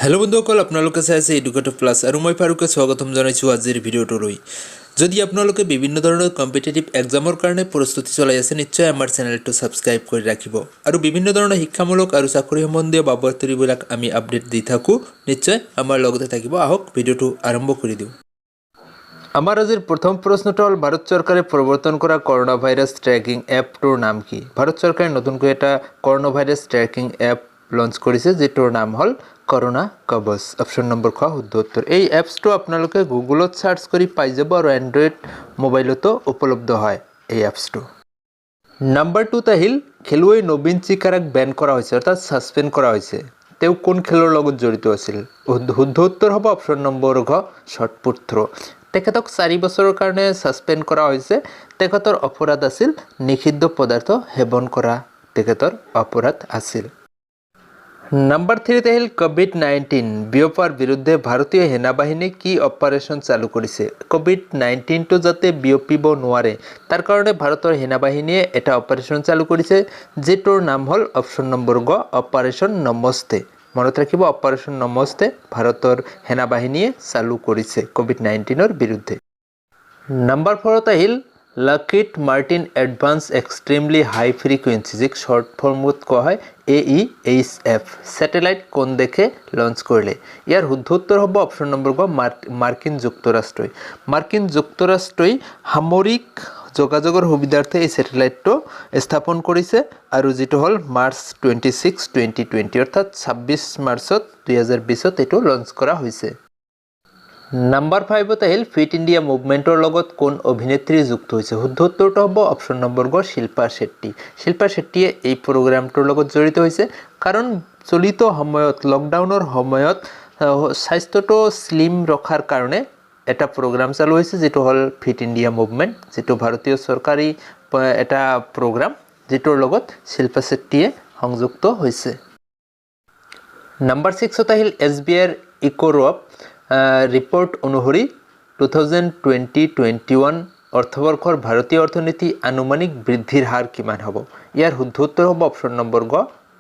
Hello' বন্ধুসকল, আপোনালোকে চাই আছে এডুকেটৰ প্লাছ আৰু মই ফাৰুকে স্বাগতম জনাইছোঁ আজিৰ ভিডিঅ'টোলৈ। যদি আপোনালোকে বিভিন্ন ধৰণৰ কম্পিটিটিভ এক্সামৰ কাৰণে প্ৰস্তুতি চলাই আছে, নিশ্চয় আমাৰ চেনেলটো ছাবস্ক্ৰাইব কৰি ৰাখিব আৰু বিভিন্ন ধৰণৰ শিক্ষামূলক আৰু চাকৰি সম্বন্ধীয় বাতৰিবিলাক আমি আপডেট দি থাকোঁ। নিশ্চয় আমাৰ লগতে থাকিব। আহক, ভিডিঅ'টো আৰম্ভ কৰি দিওঁ। আমাৰ আজিৰ প্ৰথম প্ৰশ্নটো হ'ল, ভাৰত চৰকাৰে প্ৰৱৰ্তন কৰা কৰোণা ভাইৰাছ ট্ৰেকিং এপটোৰ নাম কি? ভাৰত চৰকাৰে নতুনকৈ এটা corona virus tracking app launch কৰিছে, যিটোৰ নাম হ'ল কৰোণা কৱচ। অপশ্যন নম্বৰ খ শুদ্ধ উত্তৰ। এই এপছটো আপোনালোকে গুগলত চাৰ্চ কৰি পাই যাব আৰু এণ্ড্ৰইড মোবাইলতো উপলব্ধ হয় এই এপছটো। নাম্বাৰ টুত আহিল, খেলুৱৈ নবীন চিকাৰাক বেন কৰা হৈছে, অৰ্থাৎ ছাছপেণ্ড কৰা হৈছে। তেওঁ কোন খেলৰ লগত জড়িত আছিল? শুদ্ধ উত্তৰ হ'ব অপশ্যন নম্বৰ ঘ, শ্বটপুট থ্ৰ'। তেখেতক 4 বছৰৰ কাৰণে ছাছপেণ্ড কৰা হৈছে। তেখেতৰ অপৰাধ আছিল নিষিদ্ধ পদাৰ্থ সেৱন কৰা, তেখেতৰ অপৰাধ আছিল। নাম্বাৰ থ্ৰীত আহিল, ক'ভিড-19 বিয়পাৰ বিৰুদ্ধে ভাৰতীয় সেনাবাহিনীয়ে কি অপাৰেশ্যন চালু কৰিছে? ক'ভিড-19টো যাতে বিয়পিব নোৱাৰে, তাৰ কাৰণে ভাৰতৰ সেনাবাহিনীয়ে এটা অপাৰেশ্যন চালু কৰিছে, যিটোৰ নাম হ'ল অপশ্যন নম্বৰ গ, অপাৰেশ্যন নমস্তে। মনত ৰাখিব, অপাৰেশ্যন নমস্তে ভাৰতৰ সেনাবাহিনীয়ে চালু কৰিছে ক'ভিড-19ৰ বিৰুদ্ধে। নাম্বাৰ ফ'ৰত আহিল, Lockheed Martin Advanced Extremely High Frequency, যি শ্বৰ্ট ফৰ্মত কোৱা হয় AEHF satellite কোন দেশে লঞ্চ কৰিলে? ইয়াৰ শুদ্ধ উত্তৰ হ'ব অপশ্যন নম্বৰ গ, মাৰ্কিন যুক্তৰাষ্ট্ৰই। মাৰ্কিন যুক্তৰাষ্ট্ৰই সামৰিক যোগাযোগৰ সুবিধাৰ্থে এই ছেটেলাইটটো স্থাপন কৰিছে আৰু যিটো হ'ল March 26, 2020, অৰ্থাৎ 26 মাৰ্চত 2020ত এইটো লঞ্চ কৰা হৈছে। নাম্বাৰ ফাইভত আহিল, ফিট ইণ্ডিয়া মুভমেণ্টৰ লগত কোন অভিনেত্ৰী যুক্ত হৈছে? শুদ্ধ উত্তৰটো হ'ব অপশ্যন নম্বৰ গ, শিল্পা শেট্টি। শিল্পা শেট্টিয়ে এই প্ৰগ্ৰামটোৰ লগত জড়িত হৈছে, কাৰণ চলিত সময়ত লকডাউনৰ সময়ত স্বাস্থ্যটো শ্লিম ৰখাৰ কাৰণে এটা প্ৰগ্ৰাম চালু হৈছে, যিটো হ'ল ফিট ইণ্ডিয়া মুভমেণ্ট, যিটো ভাৰতীয় চৰকাৰী এটা প্ৰগ্ৰাম, যিটোৰ লগত শিল্পা শেট্টিয়ে সংযুক্ত হৈছে। নাম্বাৰ ছিক্সত আহিল, এছ বি আইৰ ইক'ৰপ ৰিপৰ্ট অনুসৰি 2020-21 অৰ্থবৰ্ষৰ ভাৰতীয় অৰ্থনীতি আনুমানিক বৃদ্ধিৰ হাৰ কিমান হ'ব? ইয়াৰ শুদ্ধ উত্তৰ হ'ব অপশ্যন নম্বৰ গ,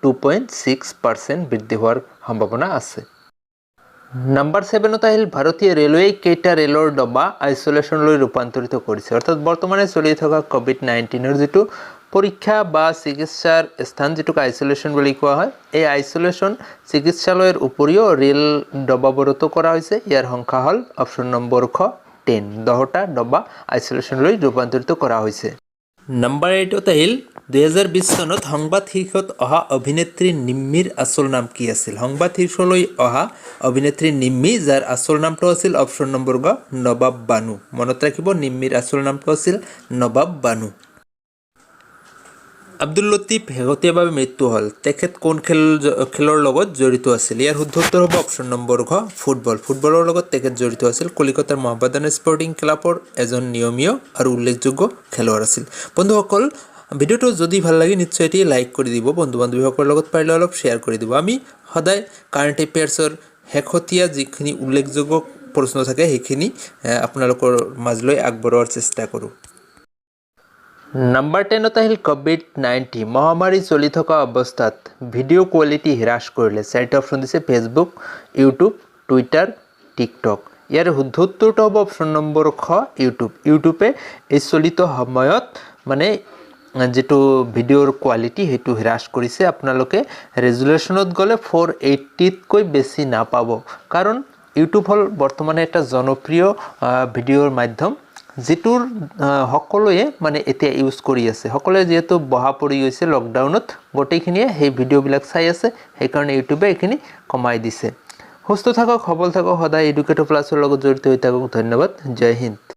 2.6% বৃদ্ধি হোৱাৰ সম্ভাৱনা আছে। নাম্বাৰ ছেভেনত আহিল, ভাৰতীয় ৰেলৱেই কেইটা ৰেলৰ ডবা আইচলেশ্যনলৈ ৰূপান্তৰিত কৰিছে? অৰ্থাৎ বৰ্তমানে চলি থকা ক'ভিড-19ৰ যিটো পৰীক্ষা বা চিকিৎসাৰ স্থান, যিটোক আইচলেশ্যন বুলি কোৱা হয়, এই আইচলেশ্যন চিকিৎসালয়ৰ উপৰিও ৰেল ডবাবোৰতো কৰা হৈছে। ইয়াৰ সংখ্যা হ'ল অপশ্যন নম্বৰ খ, 10। 10টা ডবা আইচলেশ্যনলৈ ৰূপান্তৰিত কৰা হৈছে। নাম্বাৰ এইটত আহিল, 2020 চনত সংবাদ শীৰ্ষত অহা অভিনেত্ৰী নিম্মিৰ আচল নাম কি আছিল? সংবাদ শীৰ্ষলৈ অহা অভিনেত্ৰী নিম্মি, যাৰ আচল নামটো আছিল অপশ্যন নম্বৰ গ, নবাব বানু। মনত ৰাখিব, নিম্মিৰ আচল নামটো আছিল নবাব বানু। আব্দুল লতিফ শেহতীয়াভাৱে মৃত্যু হ'ল। তেখেত কোন খেলৰ লগত জড়িত আছিল? ইয়াৰ শুদ্ধ উত্তৰ হ'ব অপশ্যন নম্বৰ ঘ, ফুটবল। ফুটবলৰ লগত তেখেত জড়িত আছিল। কলিকতাৰ মহামেডান স্পৰ্টিং ক্লাবৰ এজন নিয়মীয় আৰু উল্লেখযোগ্য খেলুৱৈ আছিল। বন্ধুসকল, ভিডিঅ'টো যদি ভাল লাগে, নিশ্চয় এটি লাইক কৰি দিব। বন্ধু বান্ধৱীসকলৰ লগত পাৰিলে অলপ শ্বেয়াৰ কৰি দিব। আমি সদায় কাৰেণ্ট এফেয়াৰ্ছৰ শেহতীয়া যিখিনি উল্লেখযোগ্য প্ৰশ্ন থাকে, সেইখিনি আপোনালোকৰ মাজলৈ আগবঢ়োৱাৰ চেষ্টা কৰোঁ। নাম্বাৰ 10ত আহিল, ক'ভিড-19 মহামাৰী চলি থকা অৱস্থাত ভিডিঅ' কোৱালিটি হ্ৰাস কৰিলে। চাৰিটা অপশ্যন দিছে, ফেচবুক, ইউটিউব, টুইটাৰ, টিকটক। ইয়াৰ শুদ্ধ উত্তৰটো হ'ব অপশ্যন নম্বৰ খ, ইউটিউব। ইউটিউবে এই চলিত সময়ত মানে যিটো ভিডিঅ'ৰ কোৱালিটি, সেইটো হ্ৰাস কৰিছে। আপোনালোকে ৰেজুলেশ্যনত গ'লে 480তকৈ বেছি নাপাব, কাৰণ ইউটিউব হ'ল বৰ্তমানে এটা জনপ্ৰিয় ভিডিঅ'ৰ মাধ্যম, যিটোৰ সকলোৱে মানে এতিয়া ইউজ কৰি আছে। সকলোৱে যিহেতু বহা পৰি গৈছে লকডাউনত, গোটেইখিনিয়ে সেই ভিডিঅ'বিলাক চাই আছে। সেইকাৰণে ইউটিউবে এইখিনি কমাই দিছে। সুস্থ থাকক, সবল থাকক, সদায় এডুকেটৰ প্লাছৰ লগত জড়িত হৈ থাকক। ধন্যবাদ। জয় হিন্দ।